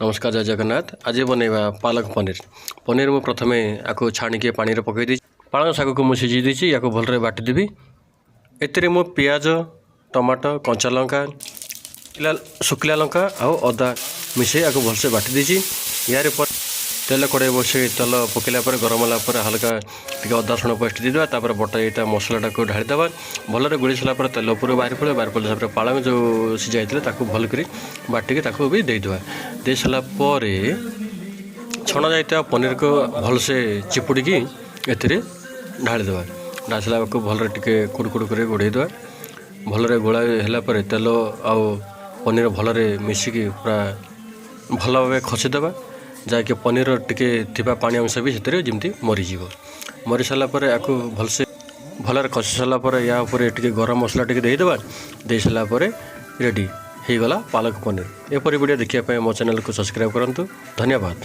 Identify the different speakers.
Speaker 1: ନମସ୍କାର, ଜୟ ଜଗନ୍ନାଥ। ଆଜି ବନେଇବା ପାଲକ ପନିର। ପନିର ମୁଁ ପ୍ରଥମେ ଆକୁ ଛାଣିକି ପାଣିରେ ପକାଇ ଦେଇଛି। ପାଳଙ୍ଗ ଶାଗକୁ ମୁଁ ସିଝେଇ ଦେଇଛି। ୟାକୁ ଭଲରେ ବାଟିଦେବି। ଏଥିରେ ମୁଁ ପିଆଜ, ଟମାଟୋ, କଞ୍ଚା ଲଙ୍କା, ଶୁଖିଲା ଲଙ୍କା ଆଉ ଅଦା ମିଶାଇ ଆକୁ ଭଲସେ ବାଟି ଦେଇଛି। ୟାରି ପରେ ତେଲ କଡ଼େଇ ବସେଇ ତେଲ ପକାଇଲା ପରେ, ଗରମ ହେଲା ପରେ ହାଲକା ଟିକେ ଅଦା ରସୁଣ ପେଷ୍ଟ ଦେଇଦେବା। ତାପରେ ବଟା ଯାଇଥିବା ମସଲାଟାକୁ ଢାଳିଦେବା। ଭଲରେ ଗୋଳେଇ ସାରିଲା ପରେ ତେଲ ଉପରୁ ବାହାରି ପଡ଼ିବ। ବାହାରି ପଡ଼ିଲା ପରେ ପାଳଙ୍ଗ ଯେଉଁ ସିଝା ହେଇଥିଲା, ତାକୁ ଭଲ କରି ବାଟିକି ତାକୁ ବି ଦେଇଦେବା। ଦେଇ ସାରିଲା ପରେ ଛଣା ଯାଇଥିବା ପନିରକୁ ଭଲସେ ଚିପୁଡ଼ିକି ଏଥିରେ ଢାଳିଦେବା। ଢାଳି ସାରିଲା ବେଳକୁ ଭଲରେ ଟିକେ କୁଡ଼ୁ କୁଡ଼ୁ କରି ଗୋଳେଇ ଦେବା। ଭଲରେ ଗୋଳା ହେଲା ପରେ ତେଲ ଆଉ ପନିର ଭଲରେ ମିଶିକି ପୁରା ଭଲ ଭାବେ କଷିଦେବା, ଯାହାକି ପନିର ଟିକେ ଥିବା ପାଣି ଅଂଶ ବି ସେଥିରେ ଯେମିତି ମରିଯିବ। ମରି ସାରିଲା ପରେ ଆକୁ ଭଲସେ ଭଲରେ କଷି ସାରିଲା ପରେ ୟା ଉପରେ ଟିକେ ଗରମ ମସଲା ଟିକେ ଦେଇଦେବା। ଦେଇ ସାରିଲା ପରେ ରେଡ଼ି ହେଇଗଲା ପାଲକ ପନିର। ଏପରି ଭିଡ଼ିଓ ଦେଖିବା ପାଇଁ ମୋ ଚ୍ୟାନେଲକୁ ସବସ୍କ୍ରାଇବ୍ କରନ୍ତୁ। ଧନ୍ୟବାଦ।